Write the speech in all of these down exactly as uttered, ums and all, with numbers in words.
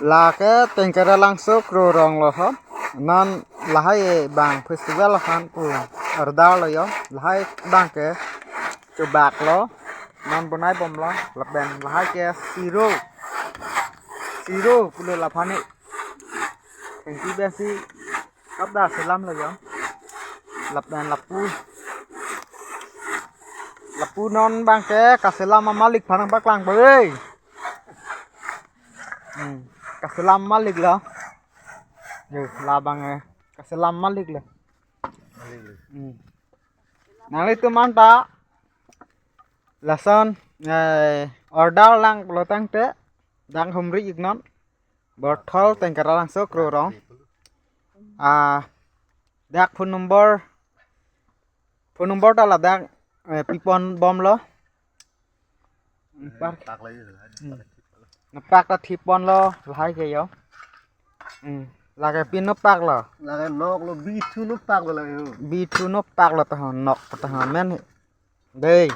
Lake Tengkere Langso Kro Rong lo ho. Non lahai bang festival aphan pu order lo yo. Lahai bang ke chobak lo. Non bonai bom lo. Lapen lahai ke siro. Siro pulo laphan ni. Tengki besi. Kap da selam lo yo. Lapen lapu. Lapu non bang ke kaselam amalik aphan nangpaklang po, eh. Hmm. Kaselam amalik lo. Yo, labang eh. Kaselam amalik lo. Hmm. Nanglitum anta lason, eh, order lang pulo tangte dak humri iknon. Borthol Tengkere Langso Kro Rong. Ah, dak phone number, phone number ta ladak, eh, pipon bom lo. Par- Tak lagi. Hmm. Nepak ta thipon lo, lahai ke yo. Hmm. Lake pin nepak lo. Lake nok lo, bithu nepak lo yo. Bithu nepak lo tahon, nok tahon men. Dei.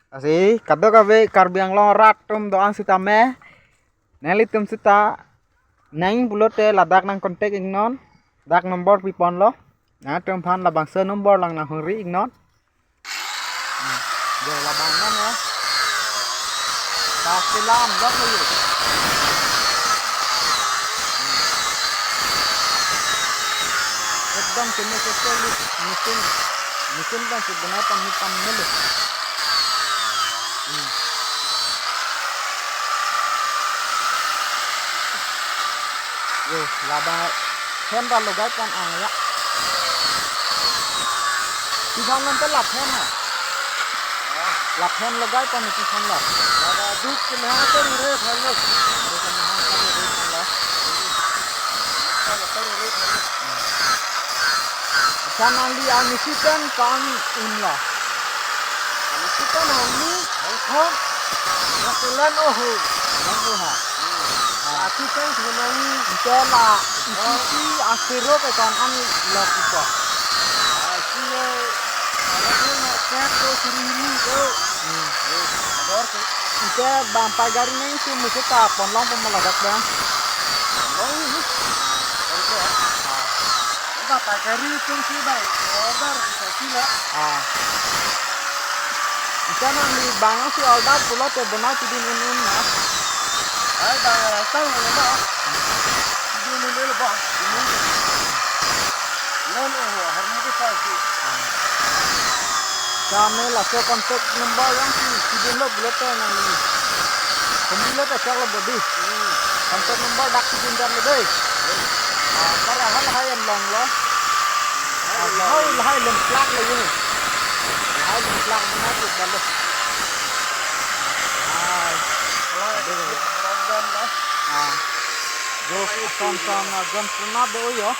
Lasi, kadokave Karbi Anglong arat atum do-an sitame. Nanglitum sita nang pulote ladak nang contact iknon. Dak number pipon lo. Nangtum aphan labangso number lang nang humri iknon. Hmm. Dei, labang non ya. Kaselam, dak lo yo. Hmm. Ekdom kene ke teli, mesin, mesin kan si bonai pam hitam mele. Hmm. Yo, labang fan ta logai pon ang ya. Pisan nonte la fan ha. La fan logai pon pisan lo. Lada duk kena te rure phalo. Rure kena te rure phalo. Acha nangli anisi pen kan un lo. Anisi pen hongni hongthom. Nasilan oho. Nang oha. Ati pen thunang. Ante la isi asero pe kan an lo kita. Asi le. Ala tu na kat tu suri ini tu. Hmm. Dor tu. Ante bang pai gari neng si musi ta ponlong pon ladak bang. Ponlong ini. Ponlong ya. Ah. Ba pai gari tum si bai order kita sila. Ah. Ante nangli bang si order pulote bonai pidun un un na. Ai bang tang lo ba. Pidun un un lo ba. Non oho, harni ke sa si. Kami laso contact number yang si, si din lo pulote nangli. Kami lo ta chak lo bodi. Hmm. Contact number dak si din dan lo dei. Ah, para hal hai yang long lo. Ah, hai, hai lem plak lo yun. Hai lem plak mana tu dan lo. Hai. Kalau ada orang dan lah. Ah. Yo, ason son, ah, John Prana do yo.